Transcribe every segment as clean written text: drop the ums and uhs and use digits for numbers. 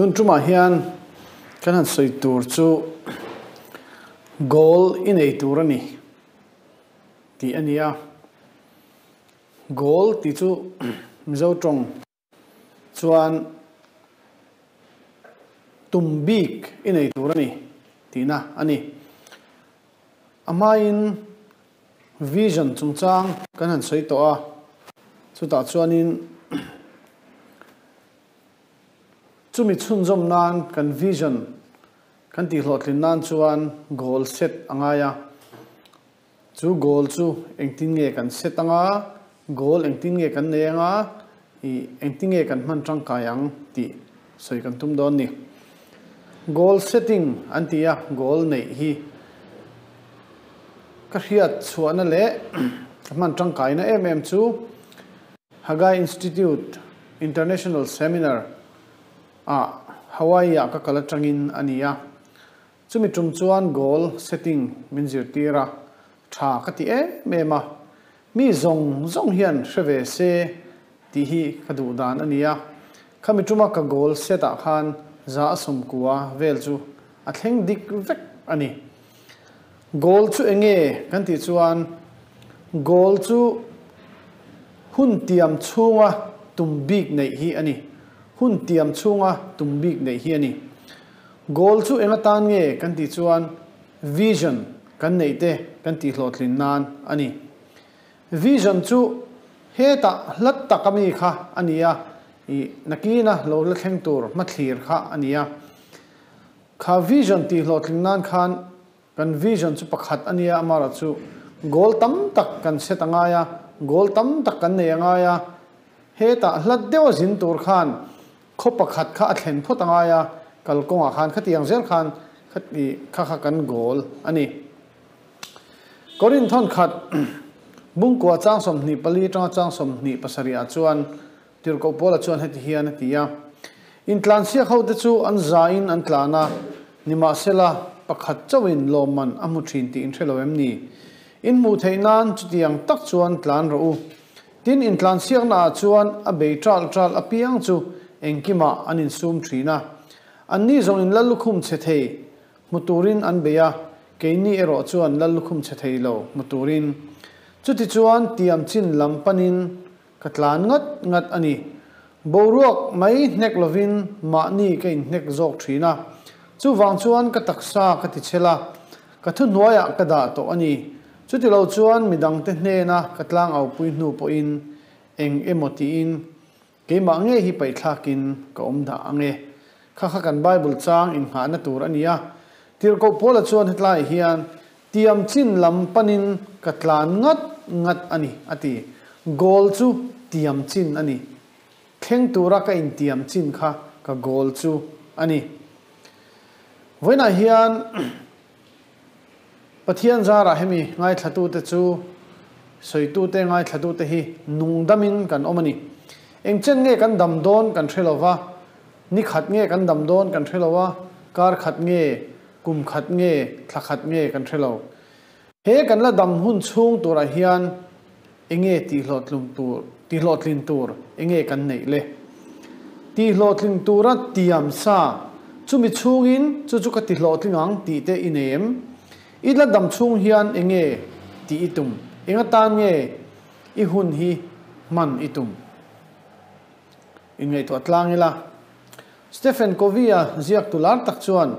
Tun tumah hian kan han sawi tur chu goal i nei tur a ni tih a ni a. Goal tih chu Mizo tawng chuan tum bik i nei tur a ni tihna a ni. A hmain Vision chungchang kan han sawi tawh a, chutah chuanin chumi chhunzawm nan kan vision kan tihhlawhtlin nan chuan goal set a ngai a, chu goal chu engtin nge kan set anga, goal engtin nge kan nei anga, ih engtin nge kan hman tangkai ang tih sawi kan tum dawn ni. Goal setting an ti a, goal neih hi ka hriat chhuahna leh ka hman tangkaina em em chu Haggai Institute International Seminar ah Hawaii ah ka kal atangin a ni a. Chumi tum chuan goal setting min zirtir a, tha ka ti em em a. Mi zawng zawng hian hre ve se tih hi ka duh dan a ni a. Khami tuma ka goal set ah khan 90% vel chu a thleng dik vek a ni. Goal chu enge kan tih chuan goal chu hun tiam chhunga tum bik neih hi a ni. Hun tiam chhunga tum bik neih hi a ni. Goal chu eng atan nge kan tih chuan vision kan neih te kan tih hlawhtlin nan a ni. Vision chu hetah hlat tak ami kha a ni a, ih nakina lo la thleng tur hmathlir kha a ni a. Kha vision tih hlawhtling nan khan kan vision chu pakhat a nia, amaherawh chu goal tam tak kan set a ngai a, goal tam tak kan nei a ngai a, hetah hlat deuh a zin tur khan khaw pakhat kha a thlen phawt a ngai a, kalkawngah khan khatiang zel khan khati kha kha kan goal a ni. Korinth khat bungkua chang 24 atanga chang 27 ah chuan Tirhkoh Paula chuan heti hian a ti a, Intlansiak hote chu an zain an tlan a, nimahsela pakhat chauhin lawmman a hmu thin tih in hre lo em ni? In hmuh theih nan chutiang tak chuan tlan rawh u. Tin, intlansiaknaah chuan a bei ṭalh ṭalh apiang chu engkimah an insum thin a. Anni zawng in lal lukhum chhe thei hmu turin an bei a, keini erawh chuan lal lukhum chhe thei lo hmu turin. Chutichuan tiam chin lam panin Ka tlan ngat ngat a ni. Boruak mai hnek lovin mahni ka inhnek zawk thin a. Chuvang chuan ka taksa ka ti chhel a, ka thuhnuaiah ka dah tawh a ni. Chutilo chuan midangte hnena ka tlangaupui hnu pawhin eng emaw tiin keimah ngei hi paihthlakin ka awm dah ang e. Kha kha kan Bible chang innghahna tur a ni a. Tirhkoh Paula chuan hetlaiah hian Tiam chin lam panin ka tlan ngat ngat a ni, a ti. Goal chu tiam chin a ni. Thleng tura ka intiam chin kha ka goal chu a ni. Vawiinah hian Pathian zarah hemi ngaithlatute chu sawitute ngaithlatute hi nungdamin kan awm a ni. Eng chen nge kan dam dawn kan hre lo va, ni khat nge kan dam dawn kan hre lo a, kar khat nge Kum khat nge, thla khat nge kan hre lo. He kan la dam hun chhung turah hian enge tihhlawhtlung tur, tihhlawhtlin tur enge kan neih le? Tihhlawhtling tura tiam sa, chumi chhungin chu chu ka tihlawhtling ang tih te i nei em? I la dam chhung hian enge tih i tum? Eng atan nge i hun hi hman i tum? Inngaihtuah tlang ila. Stephen Covey-a ziaktu lar tak chuan,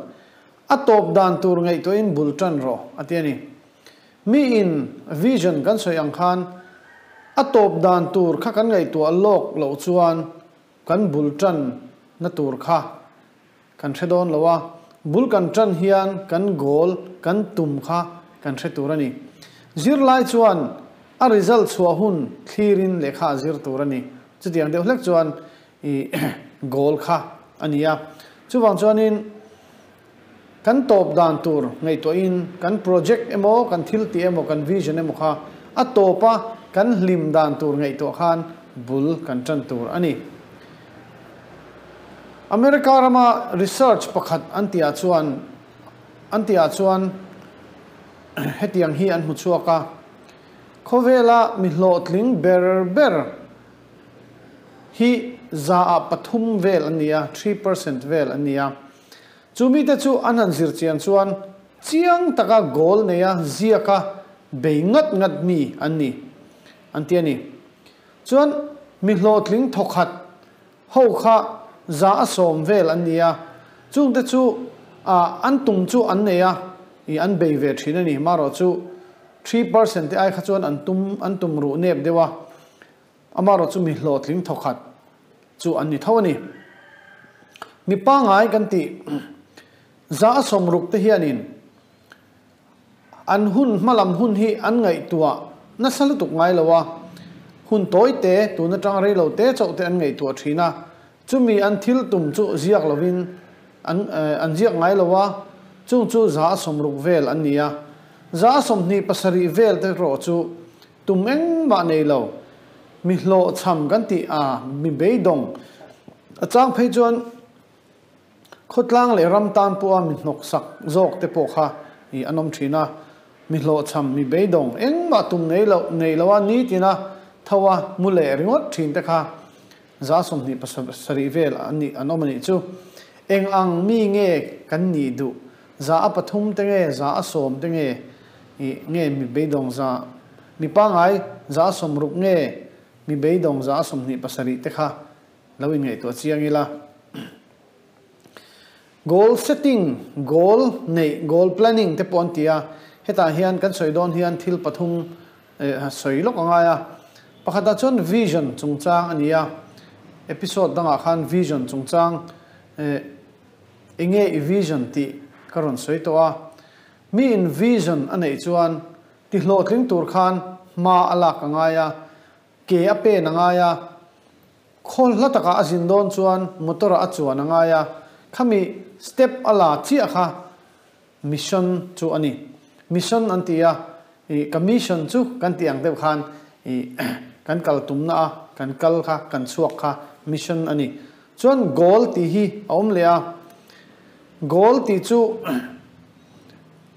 A tawp dan tur ngaihtuahin bul tan rawh, a ti a ni. Miin vision kan sawi ang khan a tawp dan tur kha kan ngaihtuah lawk loh chuan kan bul tanna tur kha kan hre dawn lo a, bul kan tan hian kan goal, kan tum kha kan hre tur a ni. Zirlai chuan a result chhuah hun thlirin lehkha a zir tur a ni. Chutiang deuh hlek chuan i goal kha a ni a. Chuvang chuanin kan tawp dan tur ngaihtuahin kan project emaw, kan thil tih emaw, kan vision emaw kha a tawpa kan hlim dan tur ngaihtuah khan bul kan tan tur a ni. America rama research pakhat an tihah chuan an tihah chuan hetiang hi an hmu chhuak a, khawvela mi hlawhtling ber ber hi 3% vel an ni a, 3% vel an ni a. Chu mite chu an han zir chian chuan chiang taka goal neia ziaka bei ngat ngat mi an ni an ti a ni. Chuan mi hlawhtling thawkhat ho kha 100% vel an ni a, chungte chu an tum chu an nei a, i an bei ve thin a ni. Marawh chu 3% te ai kha chuan an tum an tum ruh nep deuh a, amarawh chu mi hlawhtling thawkhat chu an ni tho a ni. Mi pangai kan ti 60% te hianin an hun hmalam hun hi an ngaihtuah nasa lutuk ngai lo a, hun tawi te tun atang rei lo te chauh te an ngaihtuah thin a, chumi an thil tum chu ziak lovin an an ziak ngai lo a, chung chu 60% vel an ni a, 27% vel te rawh chu tum engmah nei lo mi hlawh cham kan ti a mi beidawng a chang phei chuan khawtlang leh ram tan pawha mi hnawk sak zawk te pawh kha i an awm thin a, mi hlawh cham mi beidawng engmah tum nei lo nei lo a ni tina tho a mu leh ringawt thin te kha 27% vel an ni an awm a nih chu. Eng ang mi nge kan ni duh 3% te nge 100% te nge i nge mi beidawng za mi pangai 60% nge mi beidawng 27% te kha lo in ngaihtuah chiang ila. Goal setting, goal nei, goal planning te pawh an ti a, hetah hian kan sawi dawn hian thil pathum sawi lawk angai a. Pakhatah chuan vision chungchang a ni a, episode dangah khan vision chungchang enge i vision tih ka rawn sawi tawh a. Mi in vision a neih chuan ti hlawhtling tur khan hma a lak angai a, ke a pen angai a, khawl hla taka a zin dawn chuan motor a chuan angai a, khami step a la chiah kha mission chu a ni. Mission an ti a, i ka mission chu kan ti ang deuh khan i kan kal tumna a kan kal kha kan chhuak kha mission a ni. Chuan goal ti hi a awm leh a, goal ti chu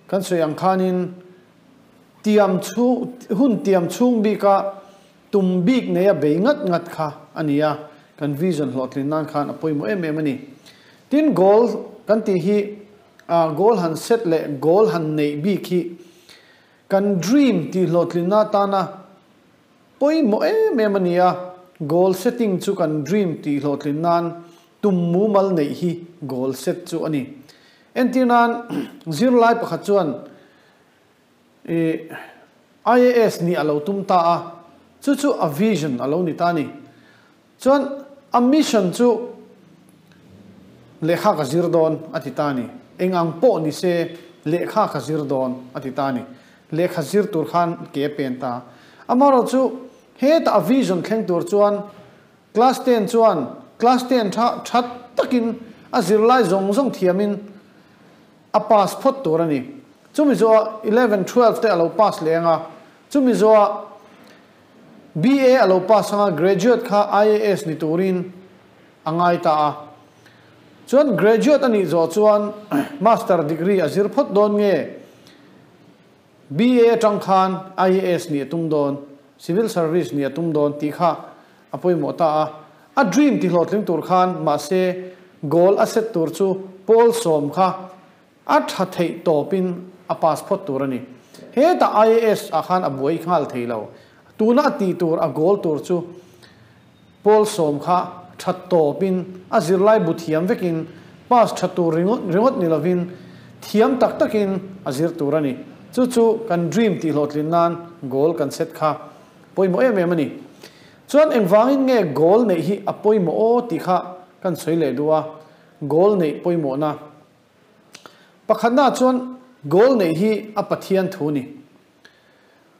kan sawi ang khanin tiam chu hun tiam chung bika tum bik nei a bei ngat ngat kha a ni a, kan vision hlawhtlin nan khan a pawimawh em em a ni. Tin goal kan ti hi a goal han set leh goal han nei bik hi kan dream ti hlawhtlin na tana pawimawh em em a ni a, goal setting chu kan dream ti hlawhtlin nan tum mumal nei hi goal set chu a ni. Entir nan zirlai pakhat chuan IAS ni alo tum ta a, chu chu a vision alo ni ta ni. Chuan a mission chu lehkha ka zir dawn a ti ta ni, eng ang pawh ni se lehkha ka zir dawn a ti ta ni, lehkha zir tur khan ke pen ta. Amarawh chu heta a vision thleng tur chuan class 10 chuan class 10 tha that takin a zirlai zawng zawng thiamin a pass phawt tur a ni. Chumi zawh 11 12 te alo pass leh anga, chumi zawh BA alo pass anga graduate kha IAS ni turin angai ta a. Chuan graduate ani zawh chuan master degree a zir phawt dawn nge BA atang khan IAS ni atum dawn, civil service ni atum dawn ti kha a pawimawh ta a. A dream ti hlawhtling tur khan mahse goal a set tur chu pawl sawm kha a tha theih tawpin a pass phawt tur a ni. Heta IAS ah khan a buai nghal thei lo, tuna a ti tur a goal tur chu pawl sawm kha tha tawpin a zirlai bu thiam vekin pass tha tur ringawt ringawt ni lovin thiam tak takin a zir tur a ni. Chu chu kan dream ti hlawhtlin nan goal kan set kha pawimawh em em a ni. Chuan engvangin nge goal neih hi a pawimawh aw ti kha kan sawi leh duh a, goal neih pawimawh na pakhatna chuan goal neih hi a Pathian thu ni.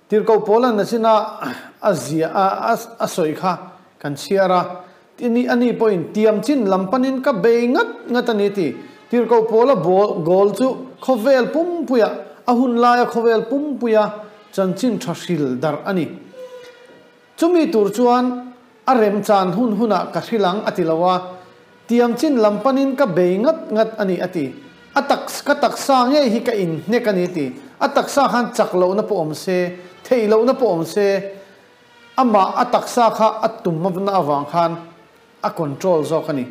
Tirhkoh Paulan nachina a zia a a sawi kha kan chhiar a, tini ani pawhin tiam chin lam panin ka bei ngat ngat a ni ti. Tirhkoh Paula goal chu khawvel pumpuia a hun laia khawvel pumpuia chanchin tha hril dar a ni. Chumi tur chuan a rem chan hun huna ka hrilang a ti lo a, tiam chin lam panin ka bei ngat ngat a ni a ti. A tak ka taksa nge hi ka in hnek a ni ti. A taksa khan chak lo na pawh awm se, thei lo na pawh awm se, ama a taksa kha a tum na awang khan a control zawk a ni.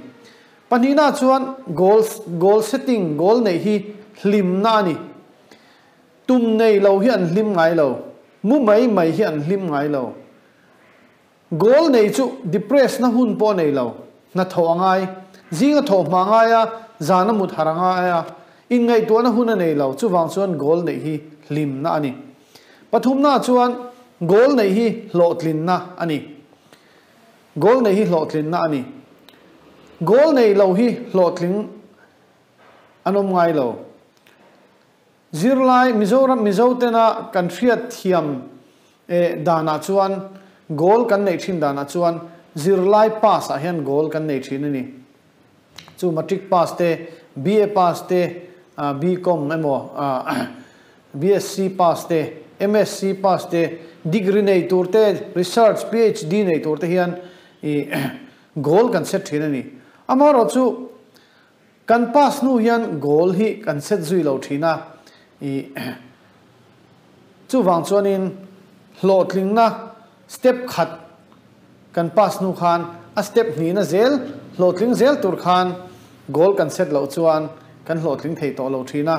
Pahnihna chuan goal goal setting, goal neih hi hlimna a ni. Tum nei lo hi an hlim ngai lo. Mu mai mai hi an hlim ngai lo. Goal nei chu depress na hun pawh a nei lo. Hna thawh a ngai. Zinga thawh hma a ngai a, zana mut harh a ngai a. Inngaihtuahna hun a nei lo. Chuvang chuan goal neih hi hlimna a ni. Pathumna chuan goal neih hi hlawhtlinna a ni. Goal neih hi hlawhtlinna a ni. Goal nei lo hi hlawhtling an awm ngai lo. Zirlai Mizoram Mizo tena kan hriat thiam eh danah chuan goal kan neih thin danah chuan zirlai pass ah hian goal kan nei thin a ni. Chu matric pass te, BA pass te, BCom emaw BSc pass te, MSc pass te, degree nei tur te, research PhD nei tur te hian ih goal kan set thin a ni. Amaherawhchu Kan pass hnu hian goal hi kan set zui lo thin a, ih chuvang chuanin hlawhtlingna step khat kan pass hnu khan a step hnihna zel hlawhtling zel tur khan goal kan set loh chuan kan hlawhtling thei tawh lo thin a,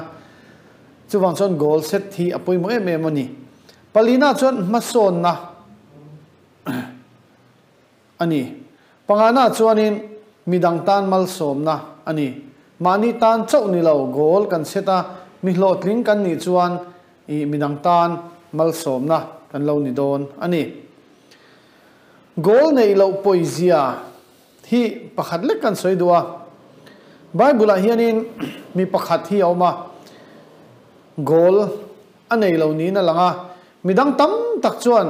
chuvang chuan goal set hi a pawimawh em em a ni. Palina chuan hmasawnna. A ni. Pangana chuanin midang tan malsawmna a ni. Mahni tan chauh ni lo, goal kan set a, mi hlawhtling kan nih chuan i midang tan malsawmna kan lo ni dawn a ni. Goal neih loh pawizia hi pakhat lek kan sawi duh a. Bible-ah hianin mi pakhat hi a awm a, goal a nei lo niin a lang a, midang tam tak chuan,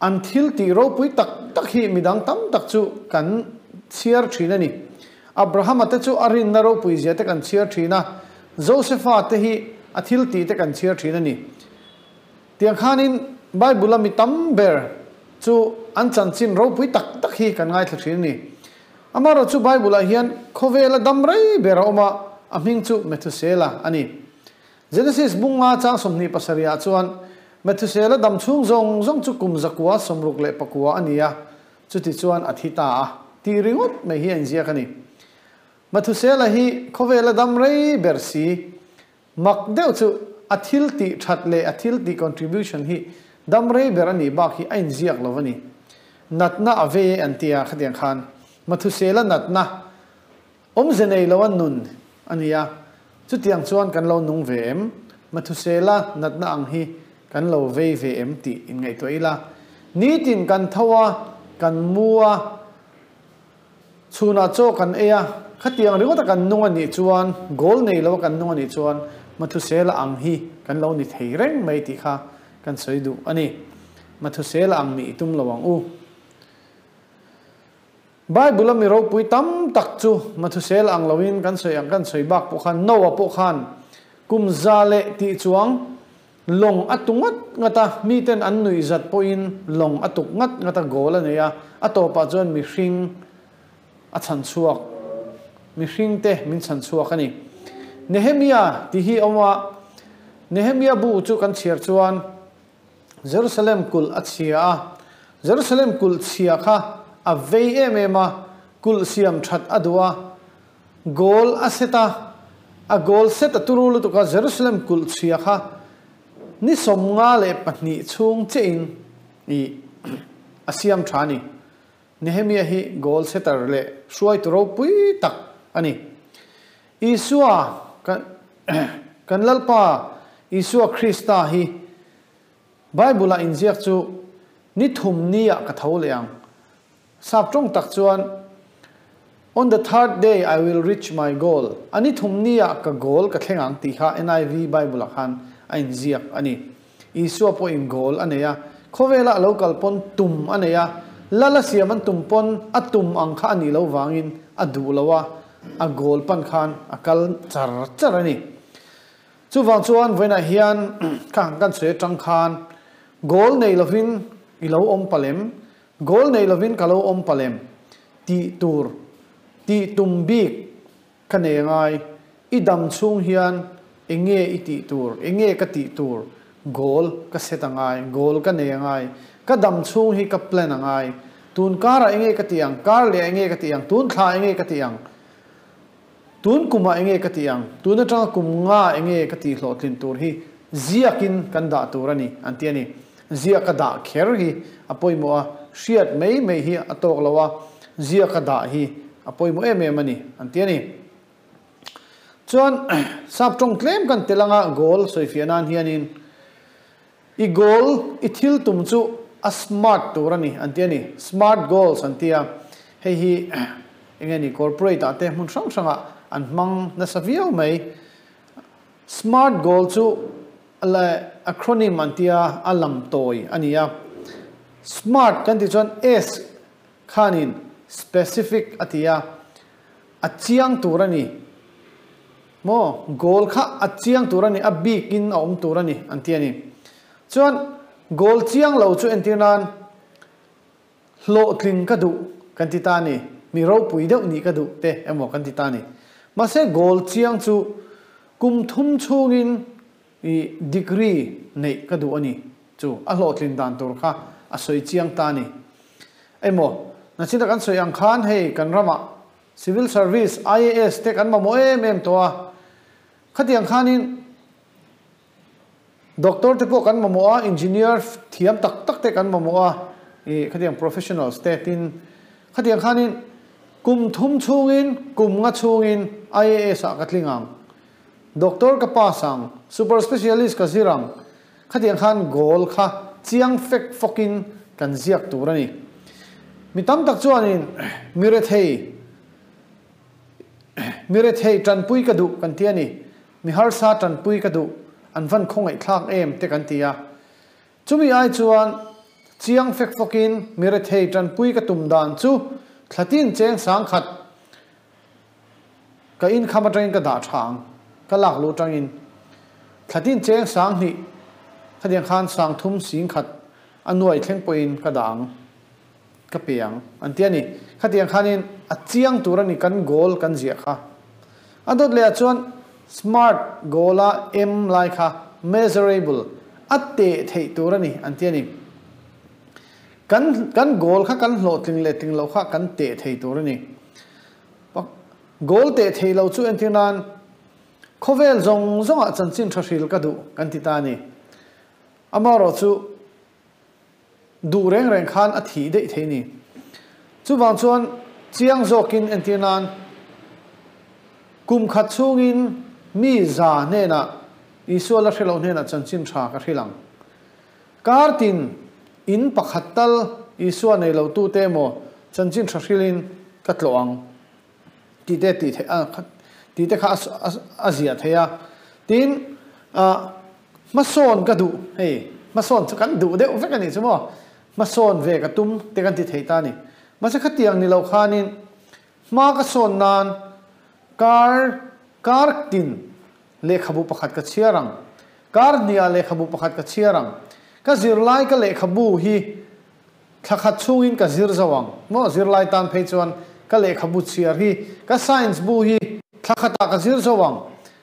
An thil tih ropui tak tak hi midang tam tak chu kan chhiar thin a ni. Abrahama te chu a rinna ropui zia te kan chhiar thin a, Josefa te hi a thil tih te kan chhiar thin a ni. Tiang khanin Bible a mi tam ber chu an chanchin ropui tak tak hi kan ngaithla thin a ni. Amaherawhchu chu Bible ah hian khawvela dam rei ber a awm a, a hming chu Methusela a ni. Genesis bunga chang 27 ah chuan Methusela dam chhung zawng zawng chu kum zakua 69 a ni a, chuti chuan a thi ta a tih ringawt mai hi a inziak a ni. Methusela hi khawvela dam rei ber si mak deuh chu a thil tih that leh a thil tih contribution hi dam rei ber a nih bak hi a inziak lo a ni. Natna a vei e an ti a khatiang khan Methusela natna Awmze nei lo a nun a ni a, chutiang chuan kan lo nung ve em? Mathusela natna ang hi kan lo vei ve em tih inngaihtuah ila. Nitin kan tho a, kan mu a, chhunah chaw kan ei a, khatiang ringawta kan nung a nih chuan, goal nei lo a kan nung a nih chuan Mathusela ang hi kan lo ni thei reng mai tih kha kan sawi duh a ni. Mathusela ang nih i tum lo ang u. Bible-a mi ropui tam tak chu Mathusel ang loin kan sawi ang kan sawi bak pawh khan Noah pawh khan kum za leh tih chuang lawng a tu ngat ngat a, miten an nuih zat pawhin lawng a tuk ngat ngat a, goal a nei a, a tawpah chuan mihring a chhan chhuak, mihringte min chhan chhuak a ni. Nehemia tih hi a awm a, Nehemia bu chu kan chhiar chuan, Jerusalem kulh a chhia a, Jerusalem kulh chhia kha a vei em em a, kulh siam that a duh a, goal a set a, a goal set a turu lutuk a, Jerusalem kulh chhia kha ni 52 chhung chiahin ih a siam tha a ni. Nehemia hi goal setter leh hruaitu ropui tak a ni. Isua kan kan Lalpa Isua Krista hi Bible-a inziak chu ni thum ni-ah ka tho leh ang. Sap tawng tak chuan On the third day I will reach my goal, a ni thum ni-ah ka goal ka thleng ang tih kha NIV Bible-ah khan a inziak a ni. Isua pawhin goal a nei a, khawvela a lo kal pawn tum a nei a, lal a siam an tum pawn a tum ang kha a nih loh vangin a duh lo a, a goal pan khan a kal char char a ni. Chuvang chuan vawiinah hian ka han kan sawi atang khan goal nei lovin i lo awm palem, goal nei lovin ka lo awm palem tih tur tih tum bik Ka nei angai, i dam chhung hian enge i tih tur, enge ka tih tur, goal ka set angai, goal ka nei angai, ka dam chhung hi ka plan angai. Tun karah enge ka tih ang, kar leh ah enge ka tih ang, tun thla enge ka tih ang, tun kumah enge ka tih ang, tun atanga kum nga enge ka tih hlawhtlin tur hi ziakin kan dah tur a ni an ti a ni. Ziaka dah kher hi a pawimawh a, hriat mai mai hi a tawk lo a, ziaka dah hi a pawimawh em em a ni an ti a ni. Chuan sap tawng tlem kan tel anga goal sawifiah nan hianin i goal i thil tum chu a smart tur a ni an ti a ni. Smart goals an ti a, hei hi eng nge ni corporate ah te hmun hrang hrangah an hmang nasa viau mai. Smart goal chu acronym an ti a, a lam tawi a ni a. Smart kan tih chuan S khanin specific a ti a, a chiang tur a ni. Maw? Goal kha a chiang tur a ni, a bikin a awm tur a ni an ti a ni. Chuan goal chiang lo chu entir nan hlawhtling ka duh kan ti ta a ni, mi ropui deuh nih ka duh te emaw kan ti ta a ni. Mahse goal chiang chu kum thum chhungin i degree neih ka duh a ni chu a hlawhtlin dan tur kha a sawi chiang ta a ni. Emaw, nachina kan sawi ang khan hei kan ramah Civil Service, IAS te kan mamawh em em tawh a, khatiang khanin Doctor te pawh kan mamawh a, Engineer thiam tak tak te kan mamawh a, i khatiang professionals te tin khatiang khanin kum thum chhungin kum nga chhungin IAS ah ka tling ang. Doctor ka pass ang, super specialist ka zir ang, khatiang khan goal kha chiang fek fawkin kan ziak tur a ni. Mi tam tak chuanin mi rethei, mi rethei tanpui ka duh kan ti a ni, mi harsa tanpui ka duh, an van khawngaihthlak em te kan ti a. Chumi ai chuan chiang fek fawkin mi rethei tanpui ka tum dan chu thlatin cheng sangkhat, Ka inkham atangin ka dah tha ang, ka lak luh atangin thlatin cheng 2000, khatiang khan 3000 singkhat a nuai thleng pawhin ka dah ang, ka pe ang an ti a ni. Khatiang khanin a chiang tur a ni kan goal kan ziah kha. A dawt leh ah chuan smart goal a M lai kha measurable, a teh theih tur a ni an ti a ni. Kan kan goal kha kan hlawhtling leh tling loh kha kan teh thei tur a ni. Goal teh thei lo chu entir nan khawvel zawng zawngah chanchin tha hril ka duh kan ti ta a ni. Amaherawh chu duh reng reng khan a thih daih thei ni. Chuvang chuan chiang zawkin entir nan kum khat chhungin mi za hnenah Isua la hre lo hnenah chanchin tha ka hril ang. Kar tin in pakhat tal Isua nei lo tute emaw chanchin tha hrilin ka tlawh ang tih te tih theih a tih te kha a ziah theih a. Tin, hmasawn ka duh hei, hmasawn chu kan duh deuh vek a nih chu maw, hmasawn ve ka tum te kan ti thei ta a ni. Mahse khatiang ni lo khanin hma ka sawn nan kar kar tin Lehkhabu pakhat ka chhiar ang. Kar hniah lehkhabu pakhat ka chhiar ang. Ka zirlai ka lehkhabu hi thla khat chhungin ka zir zo ang. Maw zirlai tan phei chuan ka lehkhabu chhiar hi, ka science bu hi thla khatah ka zir zo ang,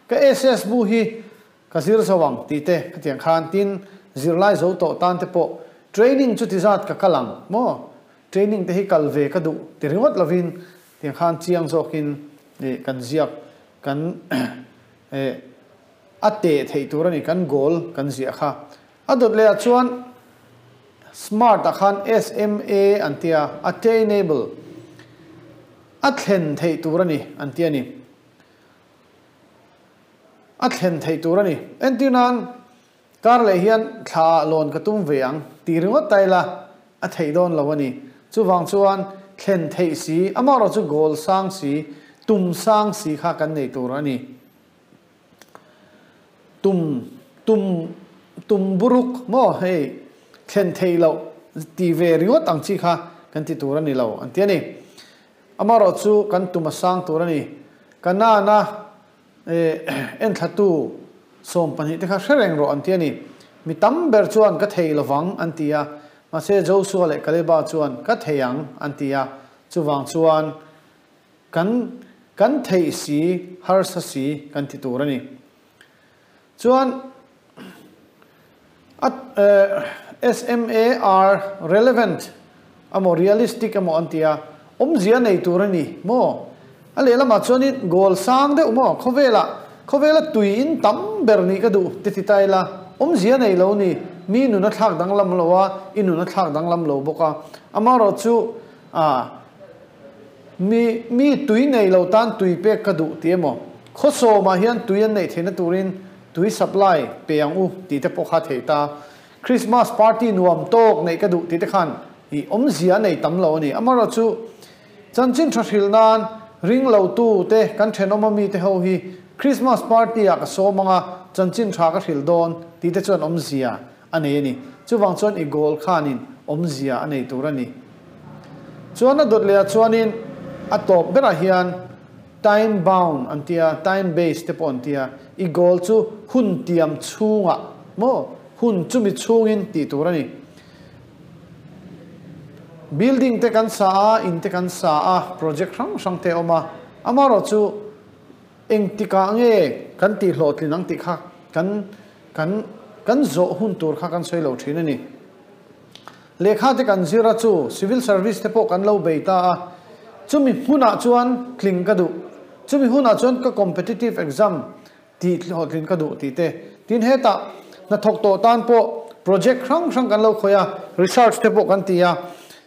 ka SS bu hi ka zir zo ang tih te khatiang khan tin zirlai zo tawh tan te pawh training chuti zat ka kal ang maw training te hi kal ve ka duh ti ringawt lovin tiang khan chiang zawkin kan ziak Kan eh a teh theih tur a ni, kan goal kan ziah kha. A dawt leh ah chuan smart ah khan SMA an ti a, attainable, a thlen theih tur a ni an ti a ni. A thlen theih tur a ni. Entir nan Kar leh hian thla ah lawn ka tum ve ang tih ringawt ta ila a theih dawn lo a ni. Chuvang chuan thlen theih si, amaherawh chu goal sang si, tum sang si kha kan nei tur a ni. Tum, tum, tum buruk maw hei thlen theih loh ti ve ringawt ang chi kha kan ti tur a ni lo an ti a ni. Amaherawh chu kan tum a sang tur a ni. Kanaan-a Enthlatu 12 te kha hre reng rawh an ti a ni. Mi tam ber chuan ka thei lovang an ti a, mahse Josua leh Kaleba chuan ka thei ang an ti a, chuvang chuan kan kan theih si harsa si kan ti tur a ni. Chuan a SMAR relevant. Emaw realistic emaw an ti a, awmzia nei tur a ni maw? A lehlamah chuanin goal sang deuh maw? Khawvelah, khawvela tui in tam ber nih ka duh ti ti ta ila, awmzia nei lo ni, mi nun a thlak danglam lo a, i nun a thlak danglam lo bawk a. Amaherawh chu ah mi, mi tui nei lo tan tui pek ka duh ti emaw? Khawsawmah hian tui an neih theihna turin tui supply pe ang u tih te pawh kha a theih ta. Christmas party nuam tawk neih ka duh tih te khan i awmzia a nei tam lo a ni. Amaherawh chu chanchin tha hrilh nan ring lo tu te kan thenawm a mi te ho hi Christmas party ah ka sawm anga chanchin tha ka hrilh dawn tih te chuan awmzia a nei a ni. Chuvang chuan i goal khanin awmzia a nei tur a ni. Chuan a dawt leh ah chuanin a tawp berah hian Time bound an tia, time based te pawh an tia, i goal chu hun tiam chhungah maw, hun chumi chhungin tih tur a ni. Building te kan sa a, in te kan sa a, project hrang hrang te a awm a, amaherawh chu engtikah nge kan tih hlawhtlin ang tih kha kan kan kan zawh hun tur kha kan sawi lo thin a ni. Lehkha te kan zir a chu civil service te pawh kan lo bei ta a, chumi hmunah chuan tling ka duh, chumi hunah chuan ka competitive exam tih hlawhtlin ka duh tih te, tin hetah hnathawk tawh tan pawh project hrang hrang kan lo khawih a, research te pawh kan ti a,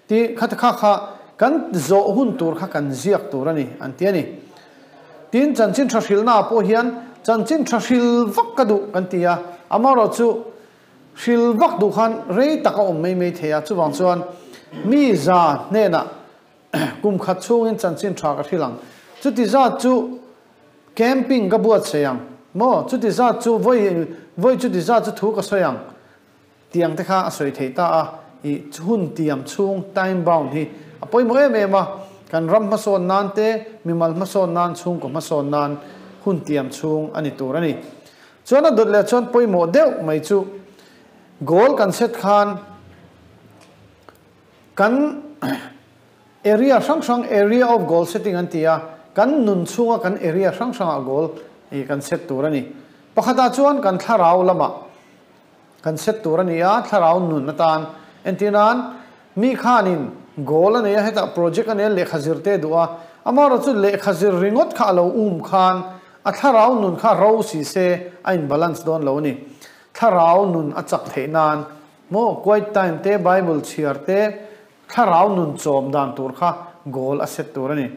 ti kha kha kha kan zawh hun tur kha kan ziak tur a ni an ti a ni. Tin chanchin tha hrilhna ah pawh hian chanchin tha hril vak ka duh kan ti a, amaherawh chu Hril vak duh khan rei tak a awm mai mai thei a, chuvang chuan mi za hnenah kum khat chhungin chanchin tha ka hril ang. Chuti zat chu camping ka buatsaih ang maw? Chuti zat chu vawi vawi chuti zat chu thu ka sawi ang tiang te kha a sawi theih ta a, i hun tiam chhung time bound hi a pawimawh em em a, kan ram hmasawn nan te, mimal hmasawn nan, chhungkaw hmasawn nan hun tiam chhung a ni tur a ni. Chuan a dawt leh chuan pawimawh deuh mai chu goal kan set khan kan area hrang hrang area of goal setting an ti a, kan nun chhunga kan area hrang hrangah goal hi kan set tur a ni. Pakhatah chuan kan thlarau lamah kan set tur a ni a, thlarau nun atan entir nan mi khanin goal a nei a, hetah project a nei a, lehkha zir te duh a, amaherawhchu chu lehkha zir ringawt kha a lo um khan A thlarau nun kha ro si se a in balance dawn lo a ni. Thlarau nun a chak theih nan maw quiet time te Bible chhiar te thlarau nun chawm dan tur kha goal a set tur a ni.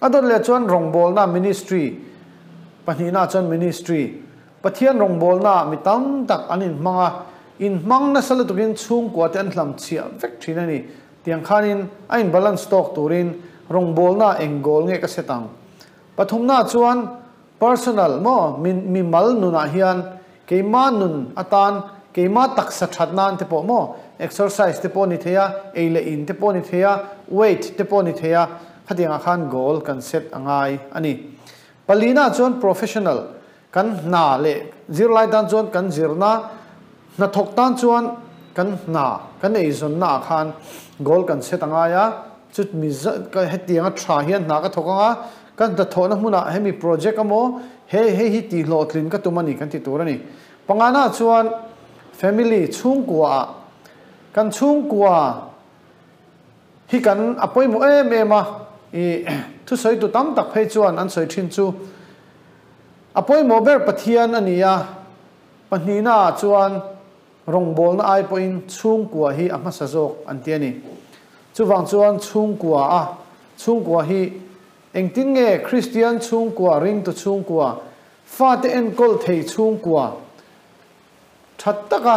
A dawt leh chuan rawngbawlna ministry pahnihna ah chuan ministry Pathian rawngbawlna ah mi tam tak an in hmang a, in hmang nasa lutukin chhungkua te an hlam chhiah vek thin a ni. Tiang khanin a in balance tawk turin rawngbawlna ah eng goal nge ka set ang? Pathumna chuan personal maw mi mimal nunah hian keima nun atan keima taksa that nan te pawh maw exercise te pawh ni thei a, ei leh in te pawh ni thei a, weight te pawh ni thei a, khatiangah khan goal kan set a ngai a ni. Palina chuan professional kan hna leh zirlai tan chuan kan zirna hnathawk tan chuan kan hna kan eizawnna ah khan goal kan set a ngai a, chutmi hetianga tha hian hna ka thawk ang a, ka hnathawhna hmunah hemi project emaw he hei hi tihhlawhtlin ka tum a ni kan ti tur a ni. Pangana chuan family chhungkua ah kan chhungkua hi kan a pawimawh em em a, ih thusawitu tam tak phei chuan an sawi thin chu A pawimawh ber Pathian a ni a, pahnihnaah chuan rawngbawlna ai pawhin chhungkua hi a hmasa zawk an ti a ni. Chuvang chuan chhungkua a chhungkua hi engtin nge Kristian chhungkua, ringtu chhungkua, fate enkawl thei chhungkua tha taka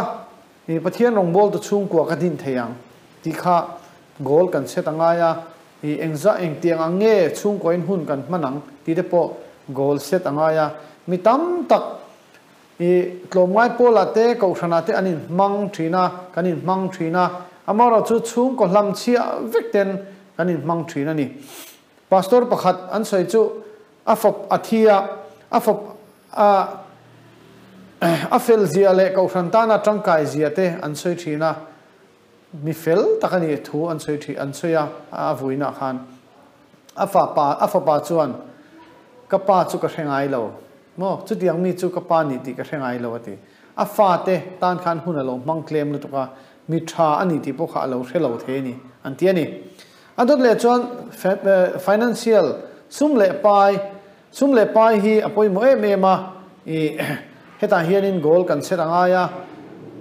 Pathian rawngbawltu chhungkua ka din thei ang tih kha goal kan set a ngai a, I engzah engtiang ang nge chhungkuain hun kan hman ang tih te pawh goal set a ngai a. Mi tam tak i tlawmngai pawlah te kohhranah te an inhmang thin a, kan inhmang thin a, amaherawh chu chhungkaw hlam chhiah vek ten kan inhmang thin a ni. Pastor pakhat an sawi chu a fawp a thi a, a fawp a a fel zia leh kohhran tana tangkai zia te an sawi thin a. Mi fel tak a nih thu an sawi ṭhi, an sawi a, a vuinah khan a fapa, a fapa chuan, Ka pa chu ka hre ngai lo maw? Chutiang mi chu ka pa nih tih ka hre ngai lo a ti. A fate tan khan hun a lo hmang tlem lutuk a, mi tha a ni tih pawh kha a lo hre lo thei a ni, an ti a ni. A dawt leh chuan financial, sum leh pai, sum leh pai hi a pawimawh em em a, ih hetah hianin goal kan set a ngai a,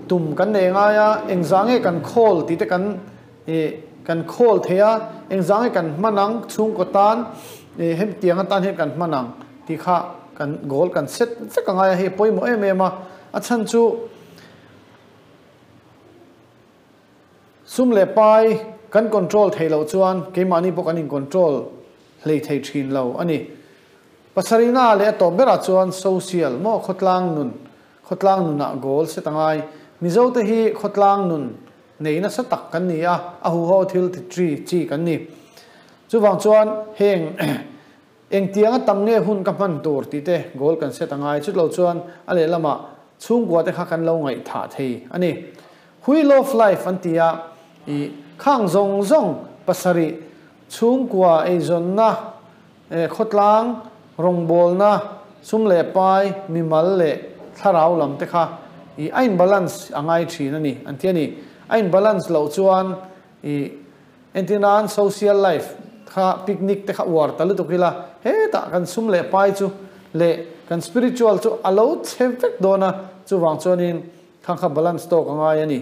tum kan nei a ngai a, engzah nge kan khawl tih te kan ih kan khawl thei a, engzah nge kan hman ang chhungkaw tan ih hetiang atan hian kan hman ang tih kha kan goal kan set vek a ngai a, hei a pawimawh em em a, a chhan chu. Sum leh pai kan control theih loh chuan keimahni pawh kan in control hlei thei thin lo a ni. Pasarihna leh a tawp berah chuan social maw khawtlang nun, khawtlang nunah goal set a ngai. Mizote hi khawtlang nun nei nasa tak kan ni a, a huho thil ti tri chi kan ni. Chuvang chuan heng Engtianga tam nge hun ka hman tur tih te goal kan set a ngai chutlo chuan a lehlamah chhungkua te kha kan lo ngaihthah thei a ni. Wheel of life an ti a, i khang zawng zawng pasarih chhungkua eizawnna, khawtlang, rawngbawlna, sum leh pai, mimal leh thlarau lam te kha i a in balance a ngai thin a ni an ti a ni. A in balance loh chuan i Entir nan social life kha picnic te kha uar ta lutuk ila, hetah kan sum leh pai chu leh kan spiritual chu a lo chhe vek dawn a, chuvang chuanin khang kha balance tawk a ngai a ni.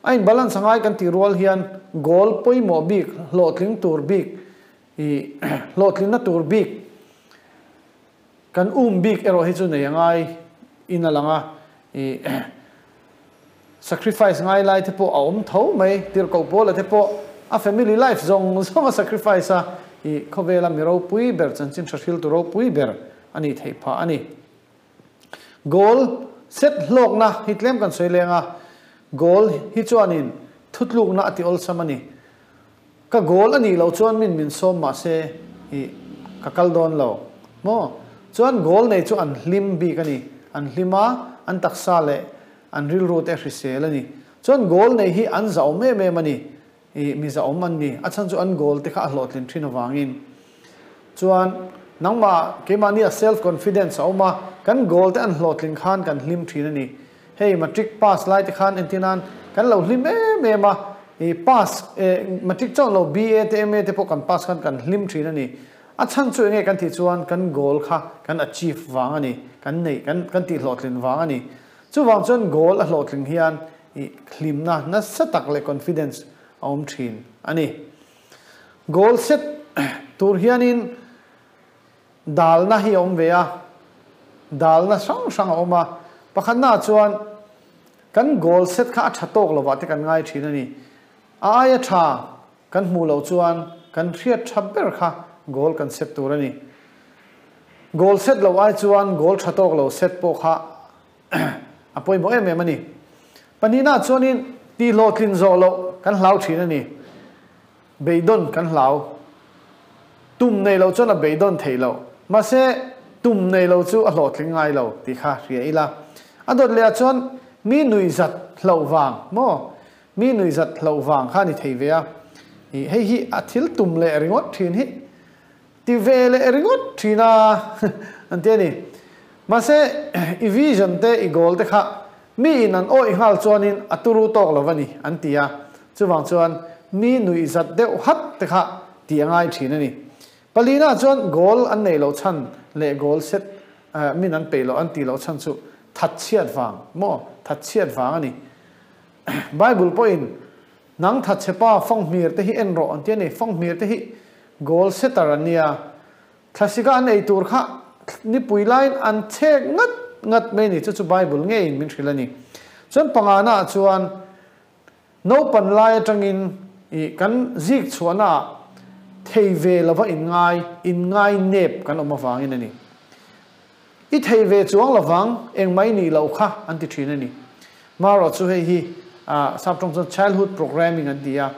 A in balance a ngai kan tih rual hian goal pawimawh bik, hlawhtling tur bik, ih hlawhtlinna tur bik kan um bik erawh hi chu nei a ngai in a lang a, ih Sacrifice ngai lai te pawh a awm tho mai, tirhkoh Paula te pawh a family life zawng zawng a sacrifice a, ih khawvela mi ropui ber, chanchin tha hriltu ropui ber a nih theih phah a ni. Goal set hlawkna hi tlem kan sawi leng a, goal hi chuanin thutlukna a ti awlsam a ni. Ka goal a nih loh chuan min min sawm mahse ih ka kal dawn lo maw? Chuan goal nei chu an hlim bik a ni, an hlim a, an taksa leh an rilru te a hrisel a ni. Chuan goal nei hi an zahawm em em a ni, ih mi zahawm an ni, a chhan chu an goal te kha a hlawhtlin thin avangin. Chuan nangmah keimahni a self confidence a awm a, kan goal te an hlawhtling khan kan hlim thin a ni. Hei matric pass lai te khan entir nan kan lo hlim em em a, i pass eh matric chauh lo BA te MA te pawh kan pass khan kan hlim thin a ni. A chhan chu enge kan tih chuan kan goal kha kan achieve vang a ni, kan neih kan kan tih hlawhtlin vang a ni. Chuvang chuan goal a hlawhtling hian i hlimna nasa tak leh confidence a awm thin a ni. Goal set tur hianin Dalna hi a awm ve a, dalna hrang hrang a awm a. Pakhatnaah chuan kan goal set kha a tha tawk lovah te kan ngai thin a ni. A aia tha kan hmuh loh chuan kan hriat tha ber kha goal kan set tur a ni. Goal set loh ai chuan goal tha tawk lo set pawh kha a pawimawh em em a ni. Pahnihnaah chuanin tihhlawhtlin zawh loh kan hlau thin a ni. Beidawn kan hlau. Tum nei lo chuan a beidawn theih loh. Mahse, tum nei lo chu a hlawhtling ngai lo tih kha hria ila. A dawt leh ah chuan mi nuihzat hlauh vang maw? Mi nuihzat hlauh vang kha a ni thei ve a. Ih, hei hi a thil tum leh ringawt thin hi ti ve leh ringawt thin a an ti a ni. Mahse, i vision te, i goal te kha Mi in an awih nghal chuanin a turu tawk lo a ni, an ti a. Chuvang chuan mi nuihzat deuh hat te kha tih a ngai thin a ni. Palina chuan goal an neih loh chhan leh goal set min an peih loh an tih loh chhan chu thatchhiat vang maw? Thatchhiat vang a ni. Bible pawhin nang thatchhepa fanghmir te hi en rawh an ti a ni. Fanghmir te hi goal setter an nia. Thlasika an ei tur kha nipui laiin an chhek ngat ngat mai a ni, chu chu Bible ngeiin min hrilh a ni. Chuan pangana ah chuan naupan lai atangin ih kan zik chhuahna ah thei ve lova inngai, inngai nep kan awm avangin a ni. I thei ve chuang lovang engmah i nih loh kha an ti thin a ni. Marawh chu hei hi ah saptawng chuan childhood programming an ti a.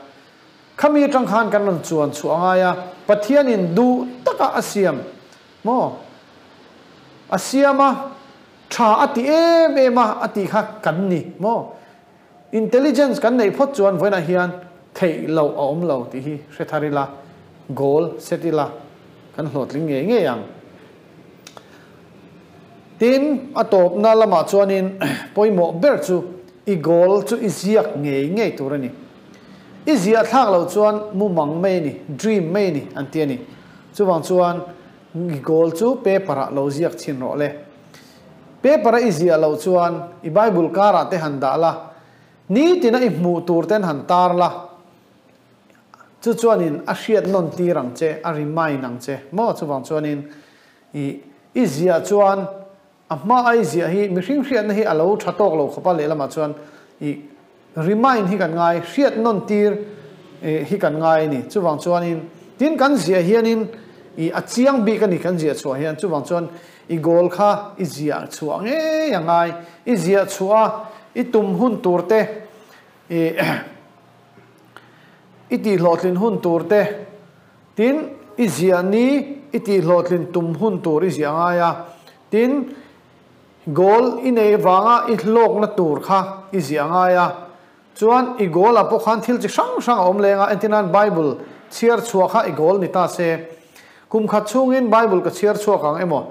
Khami atang khan kan rawn chuan chhuah a ngai a, Pathianin duh taka a siam maw? A siam a, tha a ti em em a, a tih kha kan ni maw? Intelligence kan neih phawt chuan vawiinah hian theih loh a awm lo tih hi hre thar ila, goal set ila kan hlawhtling ngei ngei ang. Tin, a tawpna lamah chuanin pawimawh ber chu. I goal chu i ziak ngei ngei tur a ni. I ziah thlak loh chuan mumang mai a ni, dream mai a ni an ti a ni. Chuvang chuan i goal chu paper ah lo ziak chhin rawh le. Paper a i ziah loh chuan i Bible karah te han dah la, nitina i hmuh tur ten han tar la, chu chuanin a hriat nawn tir ang che, a remind ang che maw? Chuvang chuanin i i ziah chuan A hma ai ziah hi mihring hriatna hi a lo tha tawk lo khawp a, lehlamah chuan i remind hi kan ngai, hriat nawn tir hi kan ngai a ni. Chuvang chuanin tin kan ziah hianin i a chiang bik a ni kan ziah chhuah hian, chuvang chuan i goal kha i ziah chhuah ngei a ngai. I ziah chhuah a, i tum hun tur te, i i tihhlawhtlin hun tur te, Tin, i ziah ni i tihhlawhtlin tum hun tur i ziah ngai a. Tin, goal i nei vanga i hlawkna tur kha i ziah ngai a. Chuan i goal ah pawh khan thil chi hrang hrang a awm leng a, entirnan Bible chhiar chhuah kha i goal ni ta se. Kum khat chhungin Bible ka chhiar chhuak ang emaw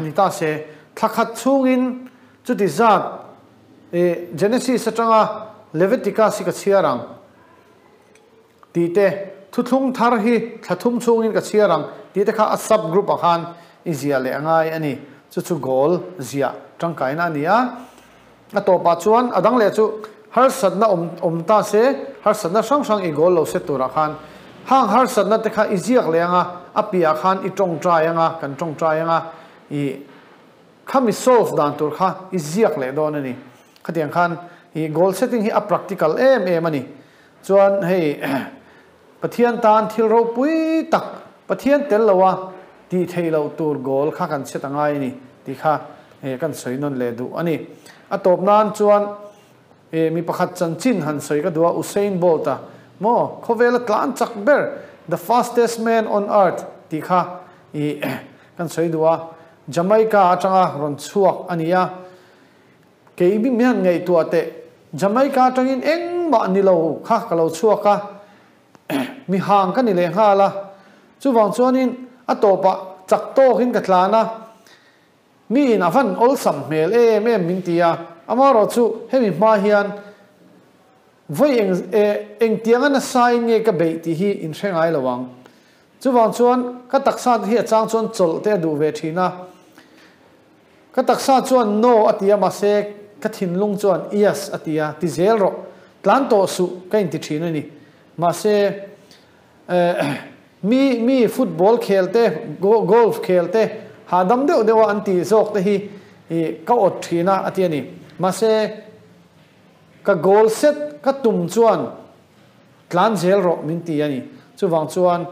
ni ta se, thla khat chhungin chuti zat Genesis atanga Leviticus hi ka chhiar ang. Tih te, thuthlung thar hi thla thum chhungin ka chhiar ang tih te kha a sub group ah khan i ziah leh a ngai a ni. Chu chu goal ziah tangkaina a ni a. A tawpah chuan a dang leh chu harsatna awm awm ta se, harsatna hrang hrang i goal lo set turah khan hang harsatna te kha i ziak leh ang a, a piahah khan i tawngtai ang a, kan tawngtai ang a, i khami solve dan tur kha i ziak leh dawn a ni. Khatiang khan i goal setting hi a practical em em a ni. Chuan hei Pathian tan thil ropui tak, Pathian tel loa tih theih loh tur goal kha kan chhet a ngai a ni tih kha kan sawi nawn leh duh a ni. A tawp nan chuan mi pakhat chanchin han sawi ka duh a, Usain Bolt-a maw khawvela tlan chak ber, the fastest man on earth tih kha kan sawi duh a, Jamaica atanga rawn chhuak a ni a. Kei mi mian ngaihtuah teh, Jamaica atangin engmah ni lo kha ka lo chhuak a, mi hang ka ni leh nghal a, chuvang chuanin a tawpah chak tawkin ka tlan a, mi in a van awlsam hmel em em min ti a, amaherawhchu hemi hma hian vawi eng engtianga nasa in nge ka beih tih hi in hre ngai lo ang. Chuvang chuan ka taksa te hi a chang chuan chawlh te a duh ve thin a. Ka taksa chuan no a ti a mahse ka thinlung chuan yes a ti a, ti zel rawh, tlan tawh suh ka inti thin a ni. Mahse eh mi mi football khel te, golf khel te hahdam deuh deuh a an tih zawk te hi ka awt thin a a ti a ni. Mahse ka goal set ka tum chuan tlan zel rawh min ti a ni. Chuvang chuan.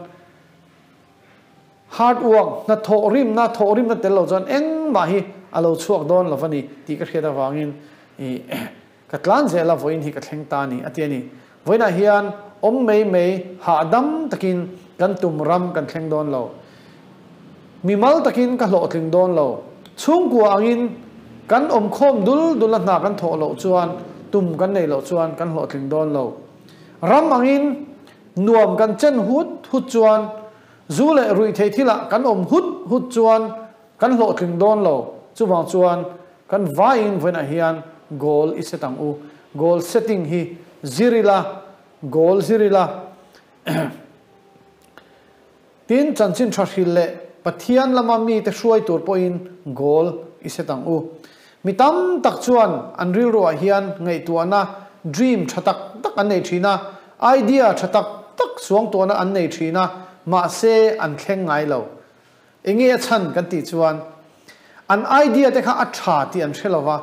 Hard work, hna thawhrimna, thawhrimna tel lo chuan engmah hi a lo chhuak dawn lo va ni tih ka hriat avangin i ka tlan zel a, vawiin hi ka thleng ta a ni a ti a ni. Vawiinah hian awm mai mai hahdam takin kan tum ram kan thleng dawn lo. Mimal takin ka hlawhtling dawn lo. Chhungkua angin kan awmkhawm dul dul a hna kan thawh loh chuan tum kan neih loh chuan kan hlawhtling dawn lo. Ram angin nuam kan chen hut hut chuan Zu leh ruihtheih thilah kan awm hut hut chuan kan hlawhtling dawn lo. Chuvang chuan kan vaiin vawiinah hian goal i set ang u. Goal setting hi zir ila, goal zir ila. Tin, chanchin tha hril leh Pathian lama mite hruai tur pawhin goal i set ang u. Mi tam tak chuan an rilruah hian ngaihtuahna, dream, tha tak tak an nei thin a, idea tha tak tak suangtuahna an nei thin a, mahse an thleng ngai lo. Enge a chhan kan tih chuan an idea te kha a tha tih an hre lo va,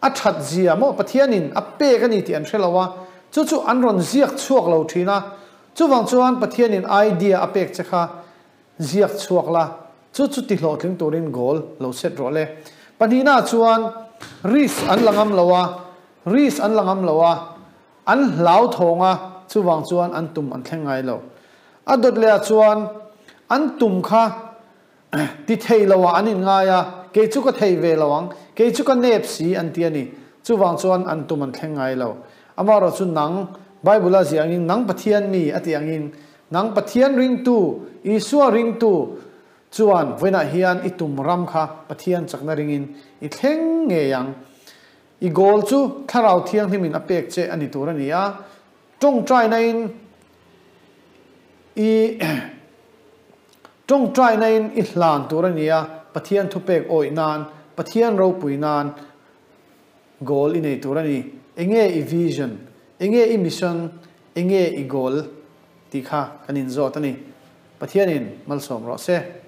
a that zia maw Pathianin a pek a ni tih an hre lo a, chu chu an rawn ziak chhuak lo thin a, chuvang chuan Pathianin idea a pek che kha Ziak chhuak la, chu chu ti hlawhtling turin goal lo set rawh le. Pahnihna chuan risk an la ngam lo a, risk an la ngam lo a, an hlau thawng a, chuvang chuan an tum an thleng ngai lo. A dawt leh ah chuan an tum kha ti thei lo ah an in ngai a, kei chu ka thei ve lo ang, kei chu ka nep si an ti a ni. Chuvang chuan an tum an thleng ngai lo. Amaherawhchu nang, Bible a ziah angin nang Pathian mi a tih angin Nang Pathian ringtu, Isua ringtu chuan vawiinah hian i tum ram kha Pathian chakna ringin i thleng ngei ang. I goal chu Thlarau Thianghlimin a pek che a ni tur a ni a, tawngtaina in i tawngtaina in i hlan tur a ni a, Pathian thupek awih nan, Pathian ropui nan goal i nei tur a ni. Enge i vision? Enge i mission? Enge i goal? Tih kha kan inzawt a ni. Pathianin malsawm rawh se.